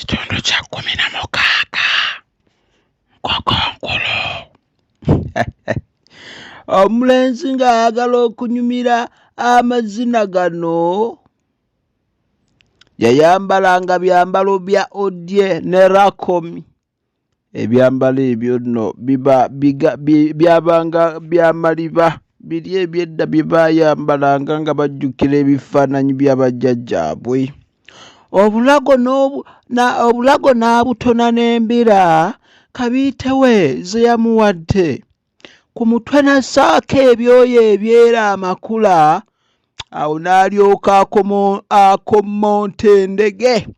Kitundu kya 16 Nkokonkulu. Omulenzi ng'ayagala okunyumira amazina gano yayambalanga byambalo bya Odie ne Rakomi. Ebyambalo ebyo nno biba byabanga bya maliba biri eby'edda bye baayambalanga nga bajjukira ebifaananyi bya bajjajjaabwe. Obulago obulago n'abutona n'embira kabiite we ze yamuwadde. Ku mutwe n'assaako ebyoya ebyera amakula, awo n'alyoka akommonta endege.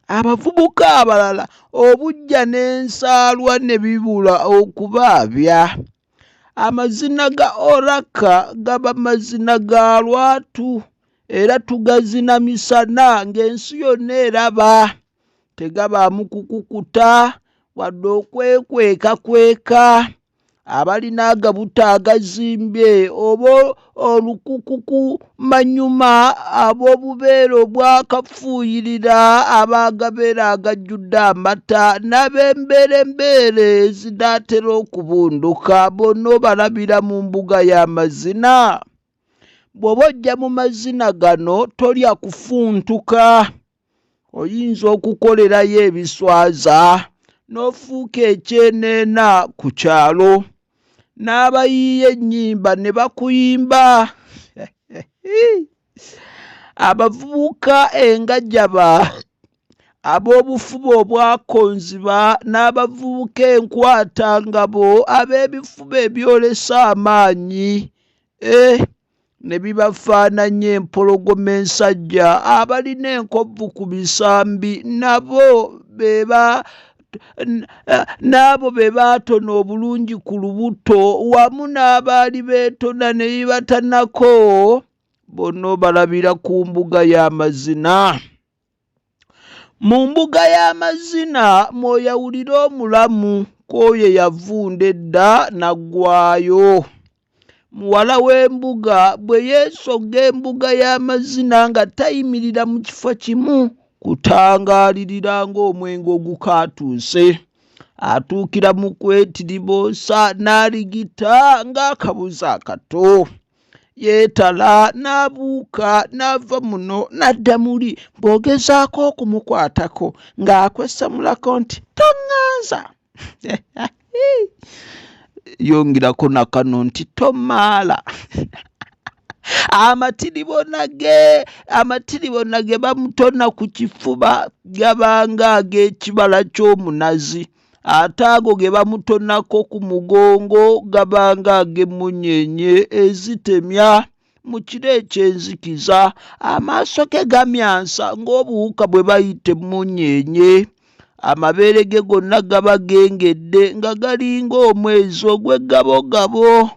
Abavubuka abalala obuggya n'ensaalwa ne bibula okubaabya. Amazina ga Oraka gaba mazina ga lwatu era tugazina misana ng'ensi yonna eraba. Tegabaamu kukukuta wadde okwekwekakweka. Abalina agabuto agazimbye oba olukuku ku manyuma, ab'obubeere obwakafuuyirira, ab'agabeere agajjudde amata n'ab'embeerembeere ezinaatera okubunduka, bonna obalabira mu mbuga y'amazina. Bw'oba ojja mu mazina gano tolya kufuntuka. Oyinza okukolerayo ebiswaza n'ofuuka ekyeneena ku kyalo n'abayiiya ennyimba ne bakuyimba. Abavubuka engajaba, ab'obufuba obwakonziba n'abavubuka enkwatangabo ab'ebifuba ebyolesa amaanyi. Eh, ne bibafaananya empologoma ensajja abalina enkovu ku bisambi nabo be ba n'abo be baatona obulungi ku lubuto wamu n'abaali beetona ne bibatanako bonna obalabira ku mbuga y'amazina. Mu mbuga y'amazina mw'oyawulira omulamu kw'oyo eyavunda edda n'aggwaayo. Muwala w'embuga bwe yeesogga embuga y'amazina nga tayimirira mu kifo kimu kutangaalirira ng'omwenge ogukaatuuse. Atuukira mu kwetiriboosa n'aligita ng'akabuzi akato. Yeetala n'abuuka n'ava muno n'adda muli bw'ogezaako okumukwatako ng'akwesamulako nti toŋŋanza. Yongerako na kano nti tomaala. Amatiribona ge amatiribona ge bamutona ku kifuba gabanga ag'ekibala ky'omunazi. Ate ago ge bamutonako ku mugongo gabanga ag'emmunyeenye ezitemya mu kiro eky'enzikiza. Amaaso ge gamyansa ng'obuwuka bwe bayita emmunyeenye. Amabeere ge gonna gaba gengedde nga galinga omwezi ogw'eggabogabo.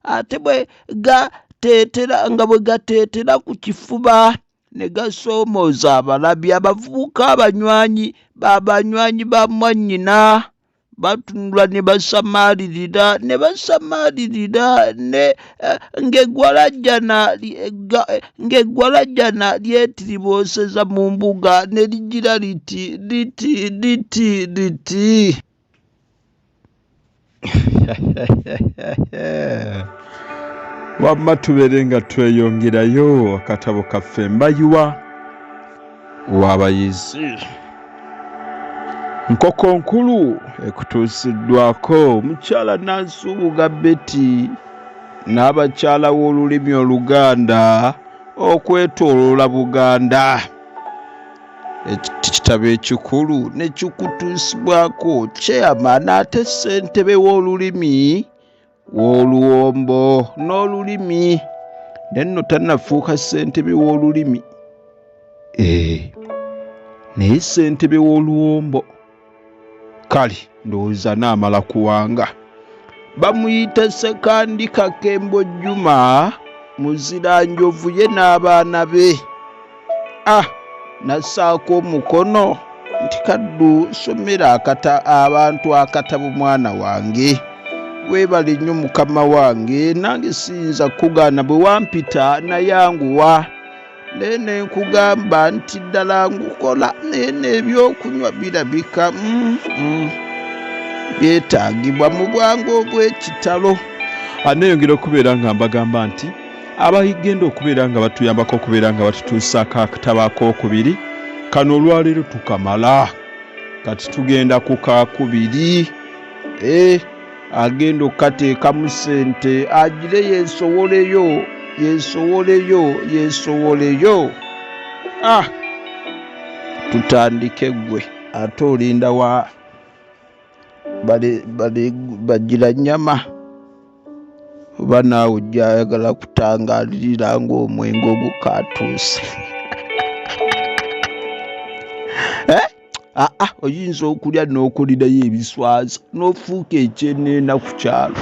Ate bwe gateetera nga bwe gateetera ku kifuba ne gasoomooza abalabi. Abavubuka abanywanyi b'abanywanyi ba mwannyina batunula ne basamaalirira ne basamaalirira ne eh, ng'eggwalajjana ng'eggwalajjana lyetiribooseza mu mbuga ne ligira liti liti liti liti. Wamma tubeere nga tweyongerayo akatabo kaffe Mbayiwa w'abayizi. Nkoko nkulu ekutuusiddwako mukyala Nansubuga Betty n'abakyala w'olulimi Oluganda okwetooloola Buganda. Ekitabo ekikulu ne kikutuusibwako chairman ate ssentebe w'olulimi w'oluwombo n'olulimi naye nno tannafuuka ssentebe w'olulimi ee naye ssentebe w'oluwombo kale ndowooza naamala kuwanga bamuyita Ssekandi Kakembo Juma Muziranjovu ye n'abaana be. Ah, nassaako omukono nti kaddu somera akata abantu akatabo mwana wange. Weebale nnyo mukama wange, nange siyinza kukugaana bwe wampita nayanguwa. Naye ne nkugamba nti ddala ngukola, naye n'ebyokunywa birabika byetaagibwa mu bwangu obw'ekitalo. Aneeyongera okubeera nga mbagamba nti abagenda okubeera nga batuyambako okubeera nga batutuusaako akatabo akookubiri kano, olwaleero tukamala, kati tugenda ku kaakubiri. Agenda okukateekamu ssente agire yeesowoleyo, yeesowoleyo, yeesowoleyo. Tutandike ggwe ate olinda wa bagira nnyama oba naawe ojja ayagala kutangaalirira ng'omwenge ogukaatuuse. Oyinza okulya n'okulirayo ebiswaza n'ofuuka ekyeneena ku kyalo.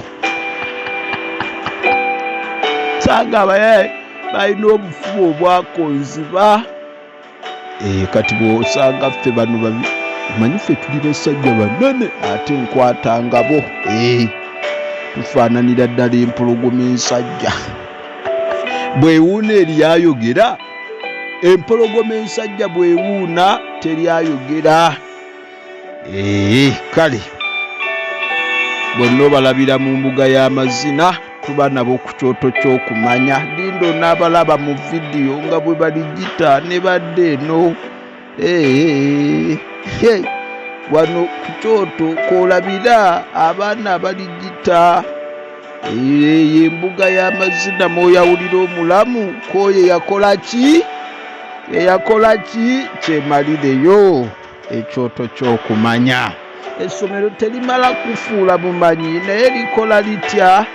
Sanga abayaye balina obufuba obwakonziba. Kati bw'osanga ffe bano babi, omanyi ffe tuli basajja banene ate nkwatangabo. Tufaananira ddala empologoma ensajja. Bw'ewuuna eryayogera, empologoma ensajja bw'ewuuna teryayogera. Kale bonna obalabira mu mbuga y'amazina, tuba nabo ku kyoto ky'okumanya. Linda onaabalaba mu vidiyo nga bwe baligita ne badda eno. Wano ku kyoto kw'olabira abaana abaligita. Eyo embuga y'amazina mw'oyawulira omulamu kw'oyo eyakola ki? Eyakola ki? Kyemalireyo ekyoto ky'okumanya. Essomero terimala kufuula mumanyi, naye likola litya?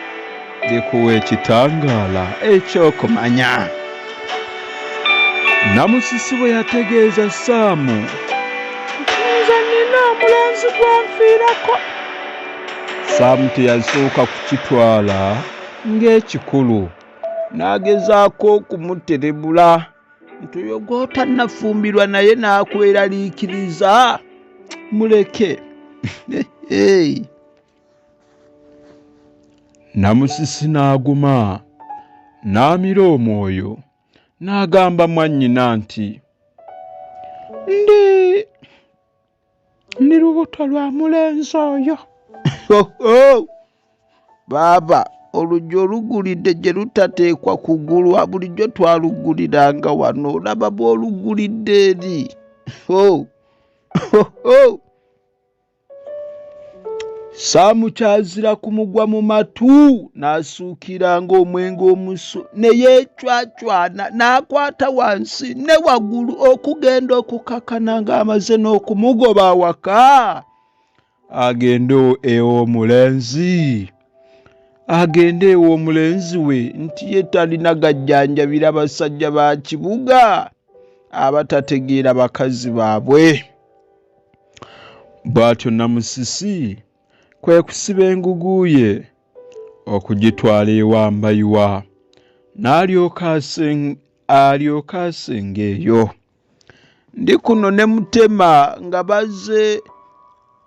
Likuwa ekitangaala eky'okumanya. Namusisi bwe yategeeza Saamu nti nze nnina omulenzi gwe nfiirako. Saamu teyasooka kukitwala ng'ekikulu, n'agezaako okumuterebula nti oyo gw'otannafumbirwa naye n'akweraliikiriza, muleke. Namusisi n'aguma, n'amira omwoyo, n'agamba mwannyina nti ndi lubuto lwa mulenzi oyo. Baaba, oluggi olugulidde gye lutateekwa kugulwa, bulijjo twaluguliranga wano, olaba bw'olugulidde eri. Saamu kyazira kumugwa mu matu, n'asuukira ng'omwenge omusu, ne yeecwacwana, n'akwata wansi ne waggulu okugenda okukakana ng'amaze n'okumugoba awaka. Agende ew'omulenzi, agende ew'omulenzi we nti ye talina gajjanjabira basajja ba kibuga abatategeera bakazi baabwe. Bw'atyo Namusisi kwe kusiba engugu ye okugitwala ewa Mbayiwa, n'alyoka alyoka asenga eyo. Ndi kuno ne Mutema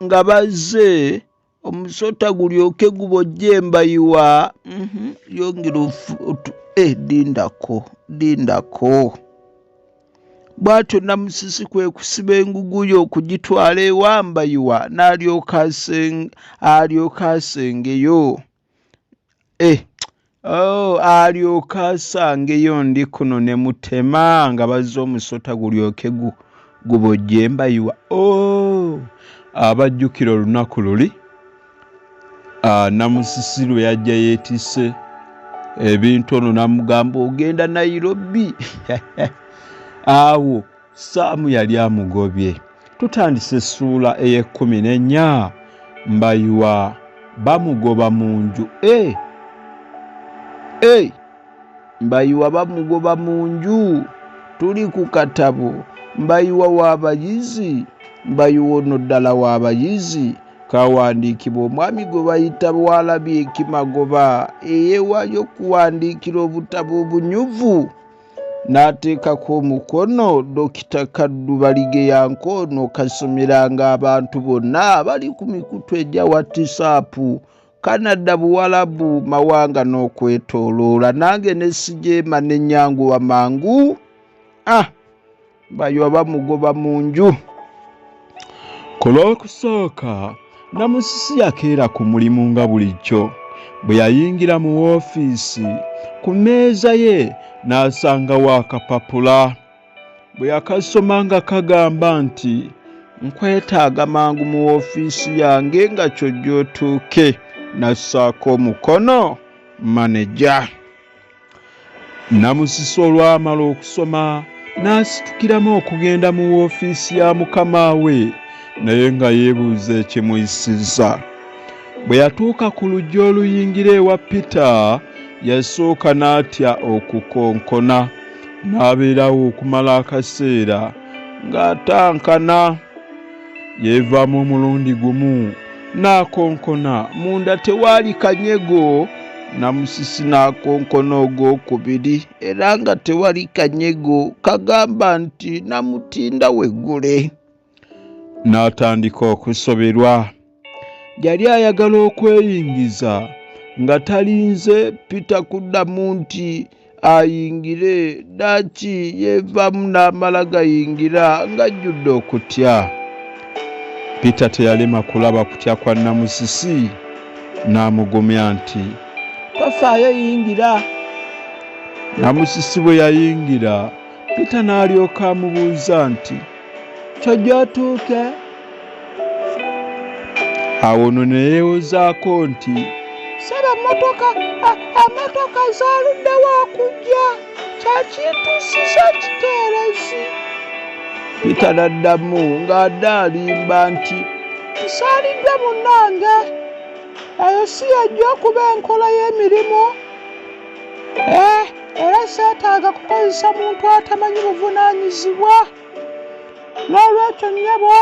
nga bazze omusota gulyoke gubojje Mbayiwa. Yongera lindako, lindako. Bw'atyo Namusisi kwe kusiba engugu ye okugitwala ewa Mbayiwa, n'alyoka alyoka asengeyo. Alyoka asangeyo. Ndi kuno ne Mutema nga bazze omusota gulyoke gubojje Mbayiwa. Abajjukira olunaku luli Namusisi lwe yajja yeetisse ebintu, ono n'amugamba ogenda Nairobi. Awo Saamu yali amugobye. Tutandise essuula ey'e14. Mbayiwa bamugoba mu nju. Mbayiwa bamugoba mu nju. Tuli ku katabo Mbayiwa w'abayizi. Mbayiwa ono ddala w'abayizi, kawandiikibwa omwami gwe bayita Bwalabye Kimagoba, eyeewaayo okuwandiikira obutabo obunyuvu n'ateekako omukono Dokita Kaddu Baligeya Nkoono, kasomeranga abantu bonna abali ku mikutu egya WhatsApp, Canada, Buwalabu, mawanga n'okwetooloola. Nange ne sijeema ne nnyanguwa mangu Ah, Mbayiwa bamugoba mu nju. Ku Lwokusooka, Namusisi yakeera ku mulimu nga bulijjo. Bwe yayingira mu woofiisi, ku mmeeza ye n'asangawo akapapula. Bwe yakasoma nga kagamba nti, Nkwetaaga mangu mu woofiisi yange nga ky'ojja otuuke. N'assaako omukono maneja. Namusisi olwamala okusoma n'asitukiramu okugenda mu woofiisi ya mukama we naye nga yeebuuza ekimuyisizza. Bwe yatuuka ku luggi oluyingira ewa Peter yasooka n'atya okukonkona n'abeerawo okumala akaseera ng'atankana. Yeevaamu omulundi gumu n'akonkona munda tewaali kanyego. Namusisi n'akonkona ogwokubiri era nga tewali kanyego kagamba nti Namutinda weggule. N'atandika okusoberwa. Yali ayagala okweyingiza nga talinze Peter kuddamu nti ayingire, ddaaki yeevaamu n'amala gayingira ng'ajjudde okutya. Peter teyalema kulaba kutya kwa Namusisi n'amugumya nti, Tofaayo, yingira. Namusisi bwe yayingira, Peter n'alyoka amubuuza nti, Ky'ojja otuuke? Awo nno ne yeewozaako nti, Ssebo, emmotoka zaaluddewo okujja, kye kintuusizza ekikeerezi. Peter n'addamu ng'adde alimba nti, Nsaaliddwa munnange, eyo si y'ejja okuba enkola y'emirimu. Era seetaaga kukozesa muntu atamanyi buvunaanyizibwa. N'olwekyo nnyabo,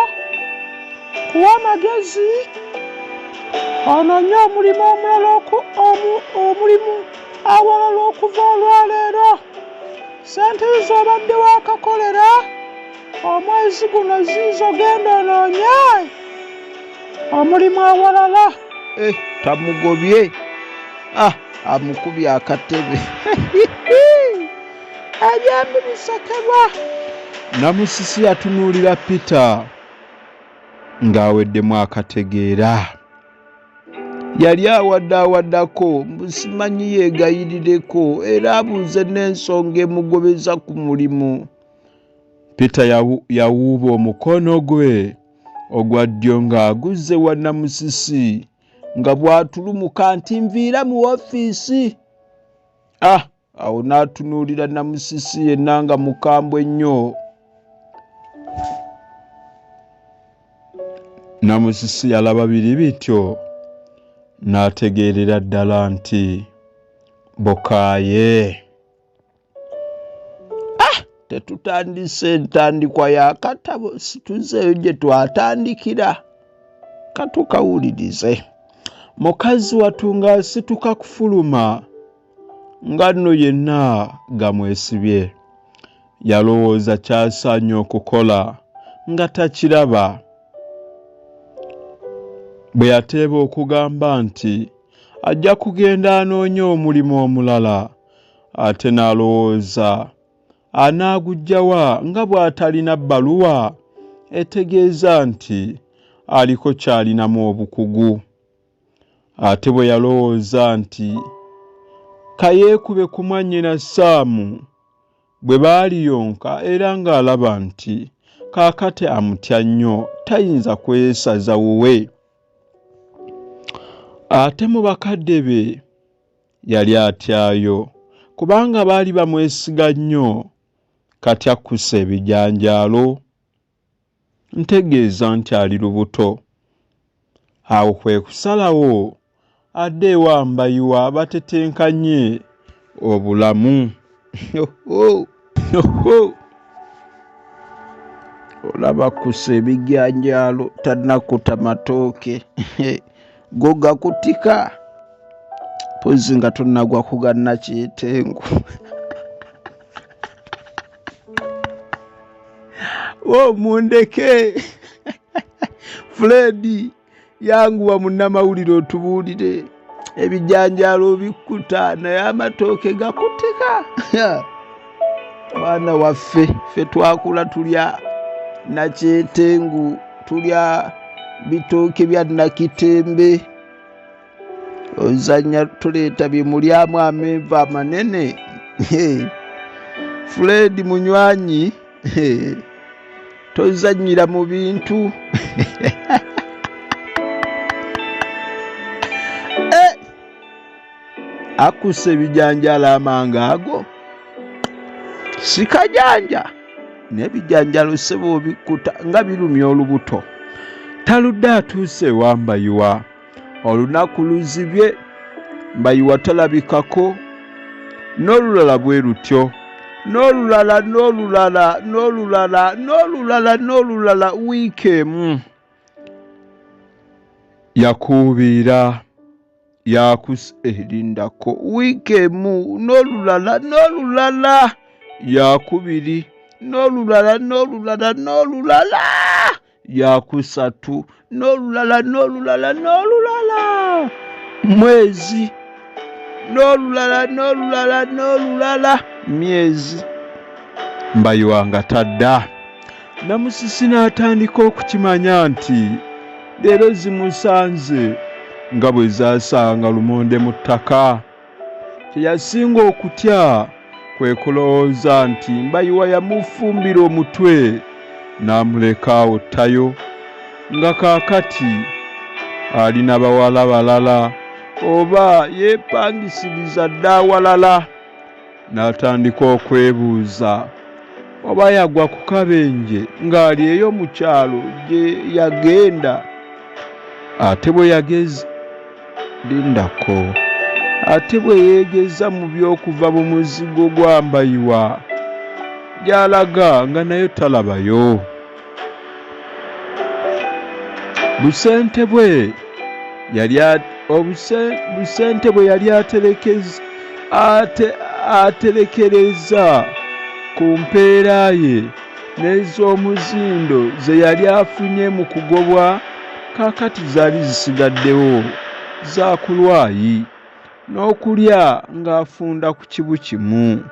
nkuwa amagezi onoonye omulimu omulala omulimu awalala okuva olwaleero. Ssente zo z'obadde waakakolera omwezi guno ziizo, genda onoonye omulimu awalala. Tamugobye. Ah, amukubye akatebe. Ebyembi bisekebwa. Namusisi yatunuulira Peter ng'aweddemu akategeera. Yali awadde awaddako mbu simanyi yeegayirireko era abuuze n'ensonga emugobeza ku mulimu. Peter yawuuba omukono gwe ogwa ddyo ng'aguzze wa Namusisi nga bw'atulumuka nti nviira mu woofiisi. Ah, awo n'atunuulira Namusisi yenna nga mukambwe nnyo. Namusisi yalaba biri bityo n'ategeerera ddala nti bukaaye. Ah, tetutandise entandikwa y'akatabo, situzeeyo gye twatandikira. Katukawulirize. Mukazi wattu ng'asituka kufuluma nga nno yenna gamwesibye. Yalowooza ky'asaanye okukola nga takiraba. Bwe yateeba okugamba nti ajja kugenda anoonye omulimu omulala, ate n'alowooza anaaguggya wa nga bw'atalina bbaluwa etegeeza nti aliko ky'alinamu obukugu. Ate bwe yalowooza nti kayeekube ku mwannyina Ssaamu bwe baaliyonka era ng'alaba nti kaakati amutya nnyo tayinza kwesaza wuwe. Ate mu bakadde be yali atyayo kubanga baali bamwesiga nnyo kati akkusa ebijanjaalo. Ntegeeza nti ali lubuto. Awo kwe kusalawo adde ewa Mbayiwa batetenkanye obulamu. Olaba akkusa ebijanjaalo tannakuta matooke go gakutika mpozzi nga tonnagwa ku ga Nnakyetengu. O mundeke Fred, yanguwa munnamawulire otubuulire ebijanjaalo obikkuta naye amatooke gakutika. Mwana waffe, ffe twakula tulya nakyetengu, tulya bitooke bya nakitembe. Ozannya tuleeta bye mulyamu amenvu amanene. Fred munywanyi, tozannyira mu bintu. Eh! Akussa ebijanjaalo amanga ago si kajanja, n'ebijanjaalo ssebo obikkuta nga birumya olubuto. Taludde atuuse ewa Mbayiwa. Olunaku luzibye, Mbayiwa talabikako, n'olulala bwe lutyo, n'olulala, n'olulala, n'olulala, n'olulala, n'olulala, wiiki emu. Yakuubiira yakus Erindako wiiki emu, n'olulala, n'olulala, yakubiri, n'olulala, n'olulala, n'olulala, yakusatu, n'olulala, n'olulala, n'olulala, mwezi, n'olulala, n'olulala, n'olulala, myezi. Mbayiwa nga tadda. Namusisi n'atandika okukimanya nti leero zimusanze nga bwe zaasanga lumonde mu ttaka. Kye yasinga okutya kwe kulowooza nti Mbayiwa yamufumbira omutwe n'amuleka awo ttayo nga kaakati ali na bawala balala oba yeepangisiriza dda awalala. N'atandika okwebuuza oba yagwa ku kabenje ng'ali eyo mu kyalo gye yagenda. Ate bwe yageza lindako, ate bwe yeegeza mu by'okuva mu muzigo gwa Mbayiwa gy'alaga nga nayo talabayo. Busente bwe yali obusente bwe yali aterekeza ate aterekereza ku mpeera ye n'ez'omuzindo ze yali afunye mu kugobwa kaakati zaali zisigaddewo za kulwayi. N'okulya ng'afunda ku kibu kimu.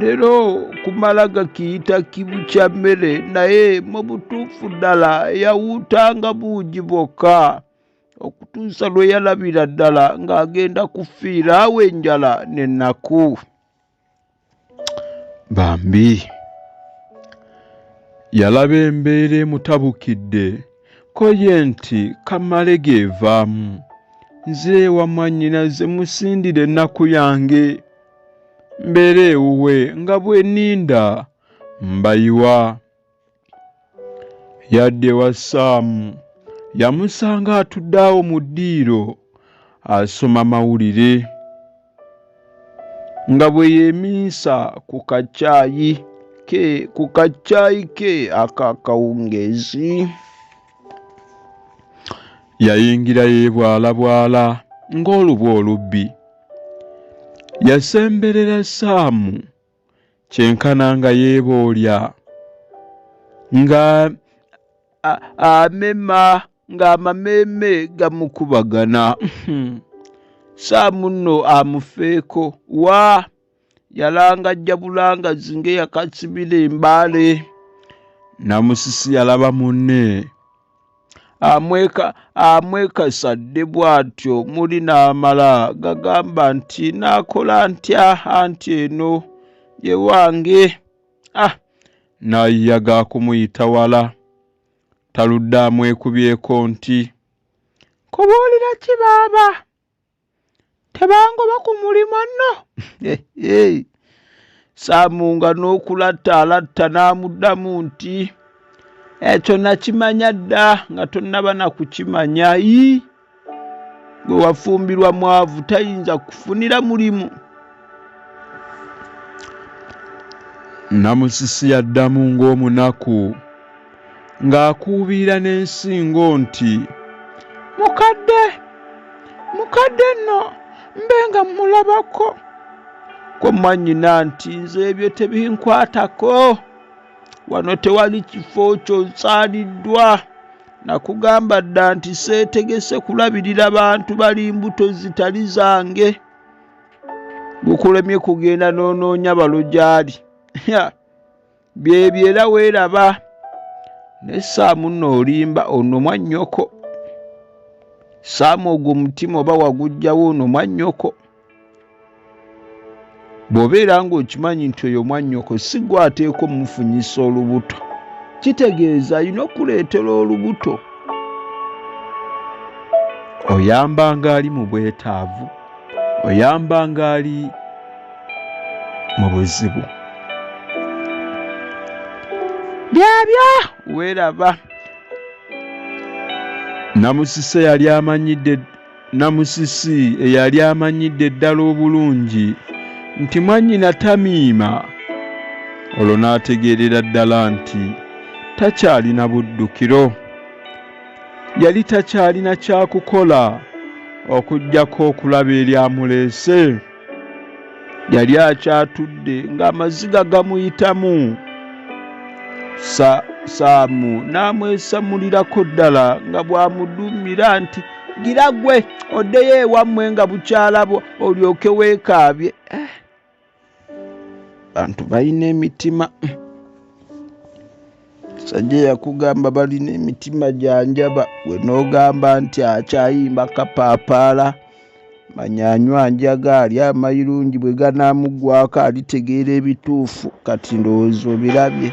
Leero kumala gakiyita kibu kya mmere, naye mu butuufu ddala yawuutanga buugi bwokka okutuusa lwe yalabira ddala ng'agenda kufiira awo enjala n'ennaku. Bambi yalaba embeera emutabukidde ko ye nti kamale geevaamu nzire ewa mwannyinaze musindire ennaku yange mbeere ewuwe nga bwe nninda mbayiwa. Yadda ewa Ssaamu yamusanga atudde awo mu ddiiro asoma mawulire nga bwe yeeminsa ku kacaayi ke ku kacaayi ke ak'akawungeezi. Yayingira yeebwalabwala ng'olubwa olubbi. Yasemberera Ssaamu kyenkana nga yeeboolya nga amema ng'amameeme gamukubagana. Saamu nno amufeeko wa yalangajja bulangazi ng'eyakasibira embaale. Namusisi yalaba munne Amwekasadde bw'atyo muli n'amala gagamba nti naakola ntya anti eno ye wange. Ah, n'ayiya ga kumuyita wala. Taludde amwekubyeko nti nkubuulira ki baaba? Tebangoba ku mulimu nno. Saamu nga n'okulatta alatta n'amuddamu nti ekyo nakimanya dda nga tonnaba na kukimanya. Ii, gwe wafumbirwa mwavu tayinza kufunira mulimu. Namusisi yaddamu ng'omunaku ng'akuubiira n'ensingo nti mukadde, mukadde nno mbe nga mmulabako. Ko mwannyina nti nze ebyo tebinkwatako, wano tewali kifo kyo nsaaliddwa. Nakugamba dda nti seetegese kulabirira bantu bali mbuto zitali zange. Gukulemye kugenda n'onoonya balo gy'ali. Byebyo era weeraba. Ne Saamu nno olimba, ono mwannyoko. Saamu ogwo omutima oba waguggyawo, ono mwannyoko. Bw'obeera ng'okimanyi nti oyo mwannyoko si ggwe ateekwa omufunyisa olubuto, kitegeeza alina okuleetera olubuto. Oyambanga ali mu bwetaavu, oyambanga ali mu buzibu. Byabyo weeraba. Namusisi eyali amanyidde Namusisi eyali amanyidde ddala obulungi nti mwannyina tamiima, olwo n'ategeerera ddala nti takyalina buddukiro. Yali takyalina kyakukola okuggyako okulaba eryamuleese. Yali akyatudde ng'amaziga gamuyitamu. Sa Saamu n'amwesamulirako ddala nga bw'amuduumira nti, Gira ggwe oddeyo ewammwe nga bukyalabo olyoke weekaabye. Eh, bantu balina emitima. Sajja yakugamba balina emitima gya njaba, gwe n'ogamba nti akyayimba kapaapaala. Manya anywa njaga, alya amayirungi, bwe ganaamuggwako alitegeera ebituufu. Kati ndowooza obirabye.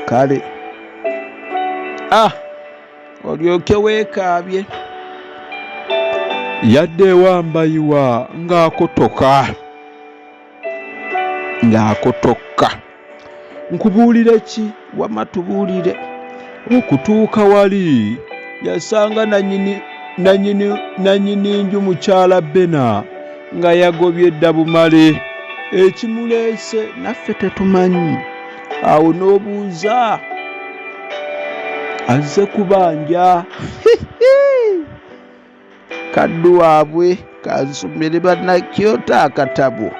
Kale ah, olyoke weekaabye. Yadda ewa Mbayiwa ng'akotoka. Ng'akotokka. Nkubuulire ki? Wamma tubuulire. Okutuuka wali yasanga nanyini nanyini nanyini nju mukyala Bena nga yagobye dda bumale. Ekimuleese naffe tetumanyi. Awo n'obuuza azze kubanja. Kaddu waabwe kansomere bannakyota akatabo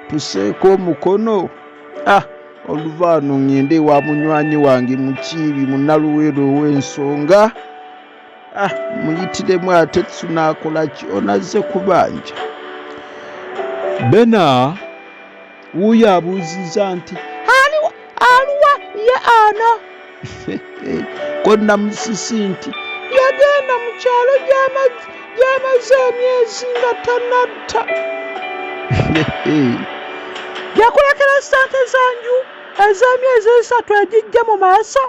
tuseeko omukono. Ah, oluva wano ŋŋende ewa munywanyi wange Mukiibi Munnaluweero ow'ensonga. Ah, muyitiremu ate tunaakola ki? Ono azze kubanja. Bena wuuyo abuuzizza nti, Aliwa, aluwa ye ana? Ko Namusisi nti, yagenda mu kyalo gy'amaze emyezi nga tanatta. Yakulekera ssente za nju ez'emyezi 3 egijja mu maaso?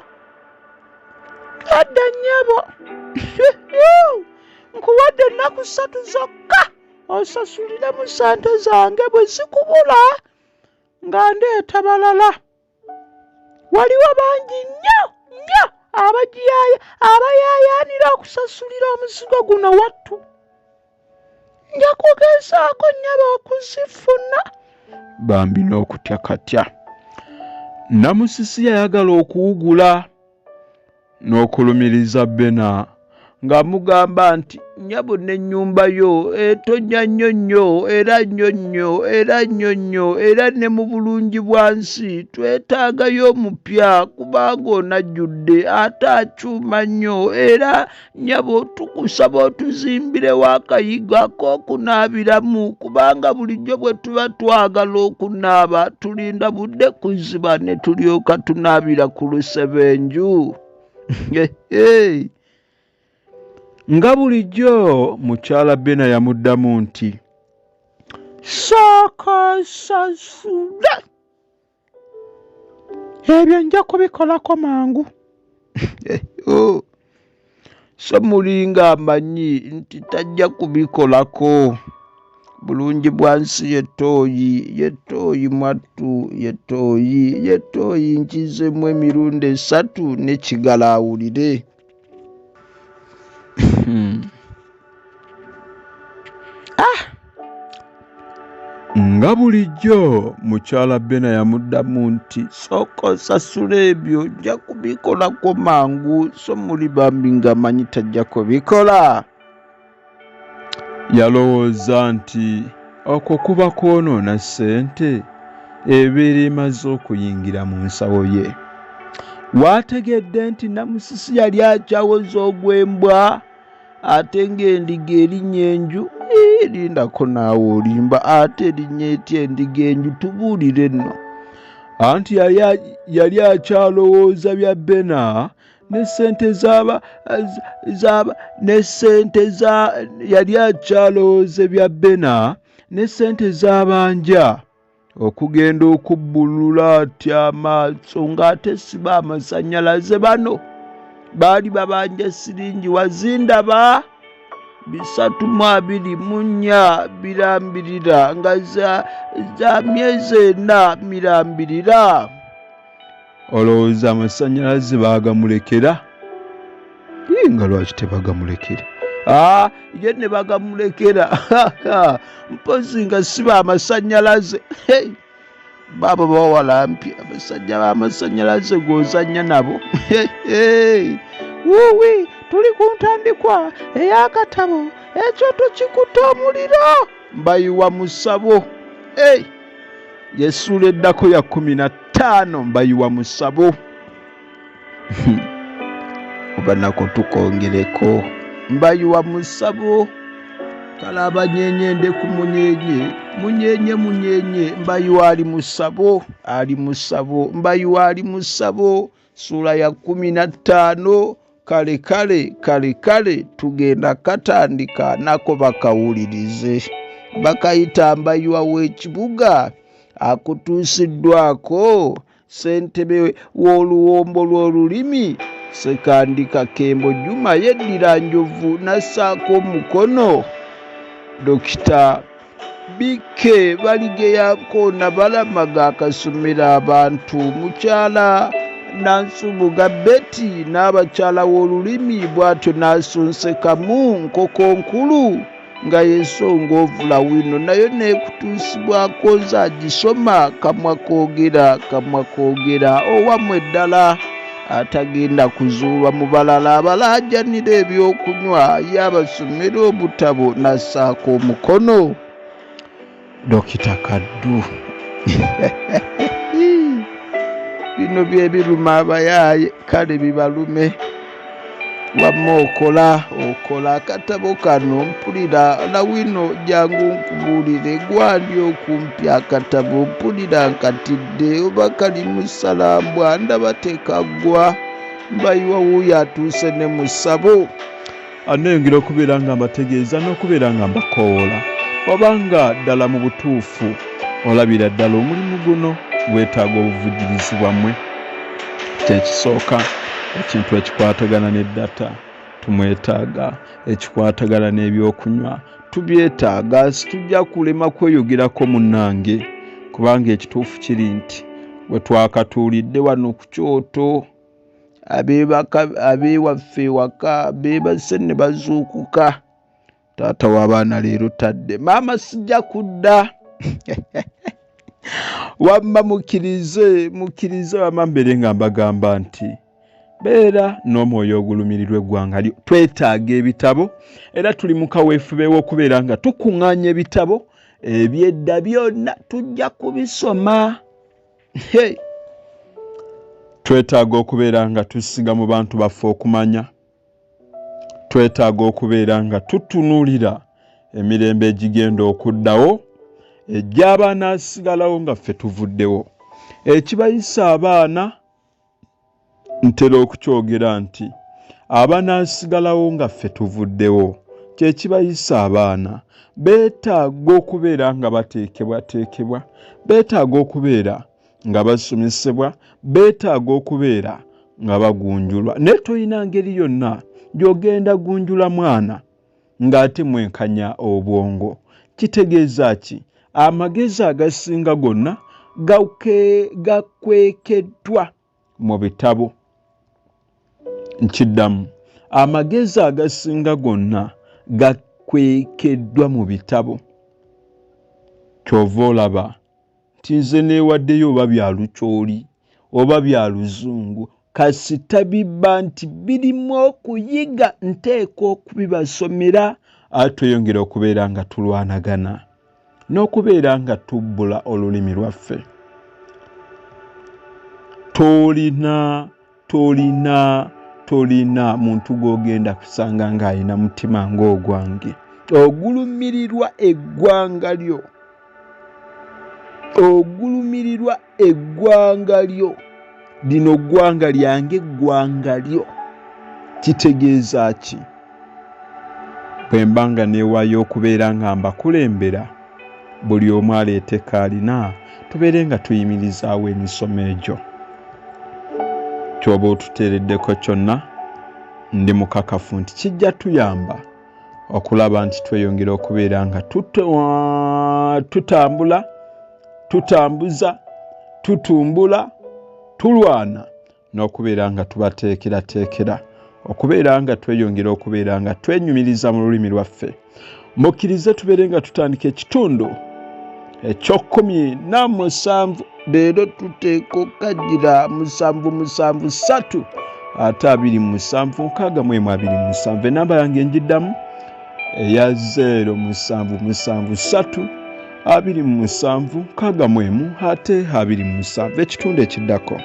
Edda nnyabo. Nkuwadde ennaku 3 zokka osasuliremu ssente zange, bwe zikubula nga ndeeta balala. Waliwo bangi nnyo nnyo abayaayaanira okusasulira omuzigo guno wattu. Nja kugezaako nnyabo okuzifuna. Bambi n'okutya katya. Namusisi yayagala okuwugula n'okulumiriza Bena ng'amugamba nti, nnyabo n'ennyumba yo etonnya nnyo nnyo era nnyo nnyo era nnyo nnyo era ne mu bulungi bwa nsi twetaagayo omupya kubanga onajjudde ate acuuma nnyo era nnyabo tukusaba otuzimbirewo akayigo ak'okunaabiramu kubanga bulijjo bwe tuba twagala okunaaba tulinda budde kuziba ne tulyoka tunaabira ku lusebenju. Nga bulijjo mukyala Bena yamuddamu nti, sooka osasule ebyo nja kubikolako mangu. So mulinga amanyi nti tajja kubikolako. Bulungi bwa nsi ye ttooyi, ye ttooyi mwattu, ye ttooyi, ye ttooyi nkizeemu emirundi 3 ne kigala awulire. Nga bulijjo mukyala Bena yamuddamu nti, sooka osasule ebyo nja kubikolako mangu. So muli bambi ng'amanyi tajja kubikola. Yalowooza nti okwo kuba kwonoona ssente ebeera emaze okuyingira mu nsawo ye. Waategedde nti Namusisi yali akyawoza ogw'embwa ate ng'endiga erinnya enju. Lindako naawe olimba, ate erinnya etya endiga enju? Tubuulire nno. Anti yali akyalowooza bya Bena ne ssente z'aba, z'aba, ne ssente za, yali akyalowooza bya Bena ne ssente z'abanja okugenda okubbulula atya amaaso ng'ate siba amasannyalaze. Bano baali babanja siringi wazindaba 324 birambirira nga za myezi 4 mirambirira. Olowooza amasannyalaze baagamulekera? Nga lwaki tebagamulekera? Ye ne bagamulekera. Mpozi nga siba amasannyalaze. Hey! Baaba bawalampye abasajja b'amasannyalaze g'ozannya nabo. Hey! Wuuwi, tuli ku ntandikwa ey'akatabo ekyoto kikutte omuliro. Mbayiwa mu ssabo. Hey! Yessuula eddako ya 15 mbayiwa mu ssabo. Oba nako tukongereko. Mbayiwa mu ssabo. Kale abanyenyende ku munyenye, munyenye, munyenye. Mbayiwa ali mu ssabo, ali mu ssabo. Mbayiwa ali mu ssabo. Ssuula ya 15. Kale, kale, kale, kale, tugenda katandika nako bakawulirize. Bakayita Mbayiwa w'ekibuga akutuusiddwako ssentebe w'oluwombo lw'olulimi Ssekandi Kakembo Juma yeddira Njovu n'assaako omukono. Dokita BK Baligeya Nkoona balamaga akasomera abantu. Mukyala Nansubuga Betty n'abakyala w'olulimi bw'atyo n'asonsekamu nkoko nkulu nga yesonga ovula wino nayo n'ekutuusibwako nze agisoma kamwa koogera, kamwa koogera. Owammwe ddala atagenda kuzuulwa mu balala abalaajanira ebyokunywa y'abasomera obutabo n'assaako omukono. Dokita Kaddu. Bino bye biruma abayaaye, kale bibalume. Wamma okola, okola akatabo kano mpulira lawino jangu nkubuulire gwali okumpi akatabo mpulira nkatidde oba kali mu ssalambwa ndaba tekaggwa. Mbayiwa wuuyo atuuse ne mu ssabo. Aneyongera okubeera nga mbategeeza n'okubeera nga mbakowoola obanga ddala mu butuufu olabira ddala omulimu guno gwetaaga obuvujjirizi bwammwe. Kyekisooka ekintu ekikwatagana ne data tumwetaaga, ekikwatagana n'ebyokunywa tubyetaaga, situjja kulema kweyogerako munnange kubanga ekituufu kiri nti bwe twakatuulidde wano ku kyoto abeewaffe ewaka beebase ne bazuukuka. Taata w'abaana leero tadde, maama sijja kudda. Wamma mukkirize, mukkirize wamma mbeere nga mbagamba nti beera n'omwoyo ogulumirirwa eggwanga lyo. Twetaaga ebitabo era tuli mu kaweefube w'okubeera nga tukuŋŋaanya ebitabo eby'edda byonna tujja kubisoma. Hey! Twetaaga okubeera nga tusiga mu bantu baffe okumanya. Twetaaga okubeera nga tutunuulira emirembe egigenda okuddawo egy'abanaasigalawo nga ffe tuvuddewo. Ekibayisa abaana ntera okukyogera nti abanaasigalawo nga ffe tuvuddewo kye kibayisa abaana. Beetaaga okubeera nga bateekebwateekebwa, beetaaga okubeera nga basomesebwa, beetaaga okubeera nga bagunjulwa. Naye tolina ngeri yonna gy'ogenda gunjula mwana ng'ate mwenkanya obwongo. Kitegeeza ki? Amagezi agasinga gonna gakwekeddwa mu bitabo. Nkiddamu, amagezi agasinga gonna gakwekeddwa mu bitabo. Ky'ova olaba nti nze neewaddeyo oba bya lukyoli oba bya luzungu, kasita biba nti birimu okuyiga nteekwa okubibasomera. Ate tweyongera okubeera nga tulwanagana n'okubeera nga tubbula olulimi lwaffe. Tolina, tolina, tolina muntu gw'ogenda kusanga ng'alina mutima ng'ogwange. Ogulumirirwa eggwanga lyo, ogulumirirwa eggwanga lyo. Lino ggwanga lyange, ggwanga lyo. Kitegeeza ki? Bwe mba nga neewaayo okubeera nga mbakulembera, buli omu aleete k'alina, tubeere nga tuyimirizaawo emisomo egyo. Ky'oba otuteereddeko kyonna, ndi mukakafu nti kijja tuyamba okulaba nti tweyongera okubeera nga tutambula, tutambuza, tutumbula, tulwana n'okubeera nga tubateekerateekera okubeera nga tweyongera okubeera nga twenyumiriza mu lulimi lwaffe. Mukkirize tubeere nga tutandika ekitundu eky'okkumi na musanvu. Leero tuteeka okagira 7 7 3 ate 27 61 27. Enamba yange njiddamu eya 0 7 7 3 27 61 ate 27. Ekitundu ekiddako.